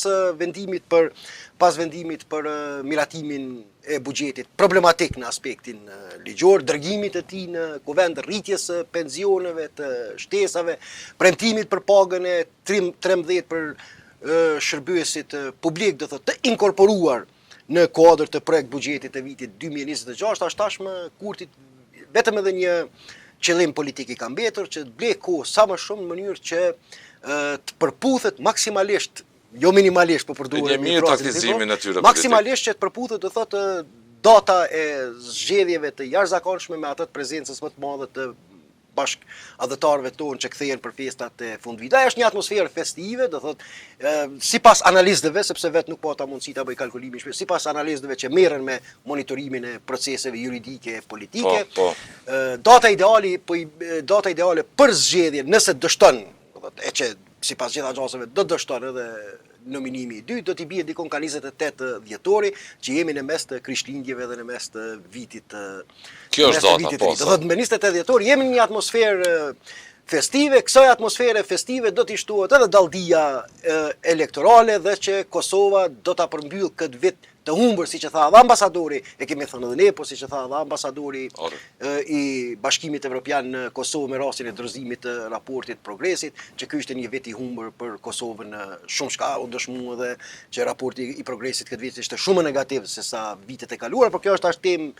pas vendimit për pas vendimit për miratimin e buxhetit problematik në aspektin ligjor, dërgimit të tij në kuvend, rritjes së pensioneve të shtesave, premtimit për pagën e 13 për shërbyesit publik, do thotë të inkorporuar në kuadër të projekt buxhetit të vitit 2026, është tashmë Kurtit vetëm edhe një qëllim politik i ka mbetur që të blej kohë sa më shumë në mënyrë që të përputhet maksimalisht, jo minimalisht, po përdoret një mirë taktizimin e tyre. Maksimalisht që të përputhet, do thotë, data e zgjedhjeve të jashtëzakonshme me atë të prezencës më të madhe të bashkatdhetarëve tonë që kthehen për festat e fundvitit. Ajo është një atmosferë festive, do thotë, sipas analistëve, sepse vetë nuk pata mundësi ta bëj kalkulimin shpejt, sipas analistëve që merren me monitorimin e proceseve juridike e politike, data ideale po data ideale për zgjedhje, nëse dështon, do thotë, e që sipas gjitha gjasave do dështon edhe nominimi i dytë, do t'i bie dikon ka 28 dhjetori, që jemi në mes të Krishtlindjeve dhe në mes të vitit të Kjo është data, po. Do thotë, me 28 dhjetor jemi në një atmosferë festive, kësaj atmosfere festive do t'i shtohet edhe dalldia elektorale dhe që Kosova do ta përmbyll këtë vit të humbur, siç e tha edhe ambasadori, e kemi thënë edhe ne, po siç e tha edhe ambasadori i Bashkimit Evropian në Kosovë me rastin e dorëzimit të raportit progresit, që ky ishte një vit i humbur për Kosovën në shumë shka, u dëshmu edhe që raporti i progresit këtë vit ishte shumë negativ se sa vitet e kaluara, por kjo është tash temë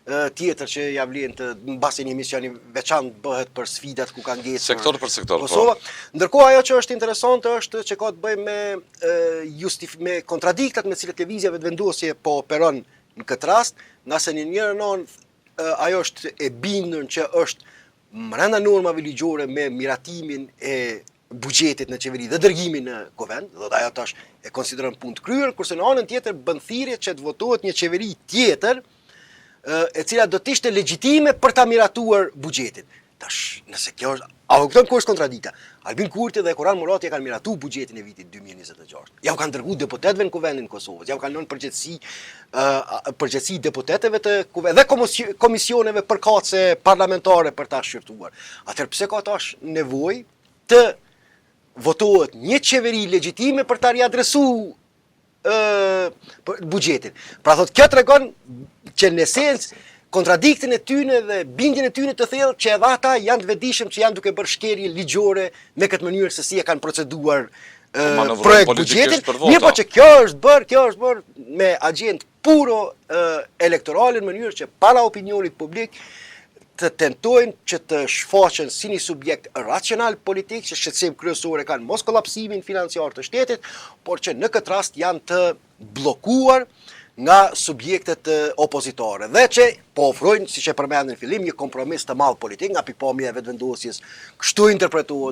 tjetër që ja vlen të mbasi një emision i veçantë bëhet për sfidat ku ka ngecur sektor për sektor, po. Kosova. Ndërkohë, ajo që është interesante është që ka të bëjë me kontradiktat me cilët lëvizja Vetëvendosje po operon në këtë rast, ngase në njërën anë ajo është e bindur që është mbrenda normave ligjore me miratimin e buxhetit në qeveri dhe dërgimin në kuvend, do të ajo tash e konsideron punë të kryer, kurse në anën tjetër bën thirrje që të votohet një qeveri tjetër, e cila do të ishte legjitime për ta miratuar buxhetin. Tash, nëse kjo është, a kupton ku është kontradikta? Albin Kurti dhe Hekuran Murati e kanë miratuar buxhetin e vitit 2026. Ja u kanë dërguar deputetëve në Kuvendin e Kosovës, ja u kanë lënë përgjegjësi deputetëve të Kuvendit dhe komisioneve përkatëse parlamentare për ta shqyrtuar. Atëherë pse ka tash nevojë të votohet një qeveri legjitime për ta riadresuar për buxhetin? Pra thot, kjo tregon që në esencë kontradiktën e tyne dhe bindjen e tyne të thellë që edhe ata janë të vetëdijshëm që janë duke bërë shkelje ligjore me këtë mënyrë se si e kanë proceduar Manovrojnë projekt politikisht buxhetin. për vota. Mirë po që kjo është bërë me agjent puro elektorale në mënyrë që para opinionit publik të tentojnë që të shfaqen si një subjekt racional politik që shqetësim kryesor e kanë mos kolapsimin financiar të shtetit, por që në këtë rast janë të bllokuar nga subjektet opozitare dhe që po ofrojnë, siç e përmendën në fillim, një kompromis të madh politik nga pikpamja e Vetëvendosjes. Kështu interpretohet.